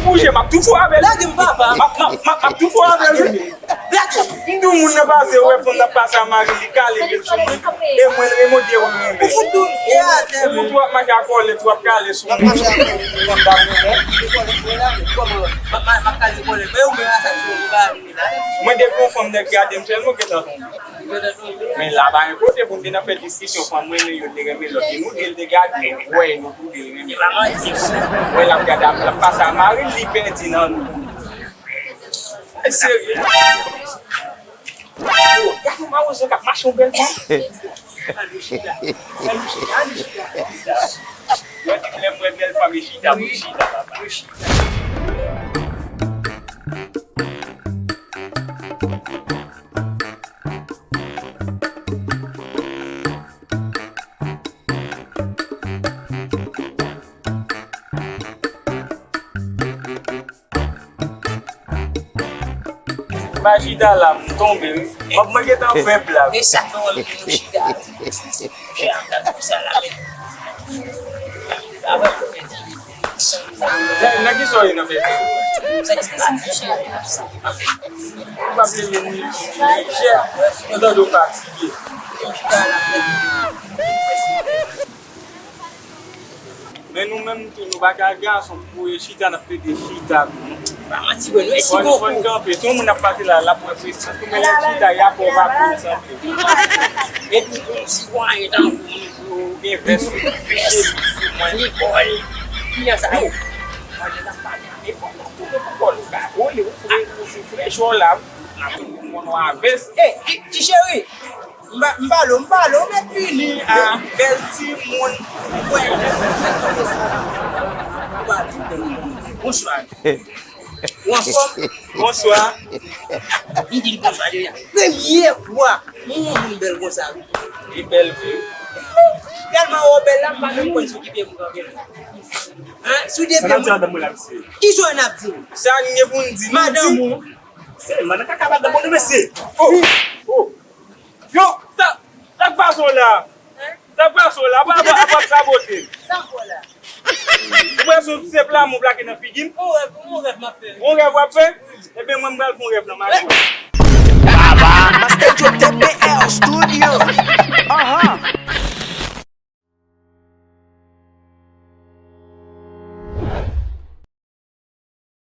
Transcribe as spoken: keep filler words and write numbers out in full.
Bouje, m ap tou fou avè l. Lage m, papa. M ap, m ap, m ap, m ap tou fou avè l, wi. Lage m. M di w moun nan pase, wè fanm nan pase a mari li kale vin sou mwen. E mwen, e mwen di w renmen. Ou fout dou, e atè. Ou tou ap mache a kòlèt, tou ap kale sou mwen. M ap mache a kòlèt, m ap kale kòlèt. Mwen, ou menm a sa k sou mwen, pa vin la. Mwen, depi yon fanm nèg gade m sèlman, gentan tonbe. Men la pa gen kote pou n te nan fè diskisyon, fanm renmen youn, li renmen lòt, e nou de l te gade, men wè, nou tou de l renmen. Wè, l ap gade, l ap pase a mari l, li pèdi nan nou. E serye. Gade yon mawozo k ap mache yon bèl fanm. Ann chita, ann chita, ann chita. Yo di lè m wè bèl fanm, e chita pou chita, papa. M pa chita la, m tonbe, wi. Mwen, mwen gentan fè blag. E sa k fè w wè m toujou chita. Monchè, ap gade pou sa la, men. Sa wè pou fè di. Nan, nan ki sa w ye nan fè? Sa ki se sa, monchè? Ou pa vle vin, monchè, mwen tande w fatige. Men nou menm tou, nou pa ka gason pou e chita, n ap plede chita tou. Pa manti, bro, nou e si fò n, fò n kanpe. Si yon moun ap pase la, l ap wè presyon. Tou men lè chita, y ap wè w pa konn sanble. Epi, yon sitwayen tankou nou, pou gen vès, vès, likòl. Kliyan sa yo. Mwen, lè n ap pale, e fò n ap tounen pou kò nou ka kole, ou frè, ou sou frè, chò la, n ap tounen pou kò nou a vès. E, ti, ti cheri, M pa, m pale w, m pale w, ou mèt vini a bèl timoun. Ou kwè, ou pa di bèl moun. Bonswa. Ou anfòm? Bonswa. M di l bonswa deja. Premye fwa m wè yon moun bèl konsa, wi. Li bèl vre. Tèlman ou bèl la, m pa menm konn sou ki pye m kanpe la. Hein? Sou de pye m. Sa n ap di andan mwen la, mesye? Kisa n ap di? Sa n gen pou n di? Madanm. Se madan kaka madan bon mesye. Oh! Oh! Yo, sa, sa k pase w la? Hein? Sa k pase w la? Apa, apa, apa sabote? Sa m fè w la? Ou wè se, se pla mou plake nan figi m? Yon rèv, yon rèv m ap fè. Yon rèv w ap fè? Ebyen, mwen, m pral fè yon rèv nan mache. Baba! Master Joe T P L Studio.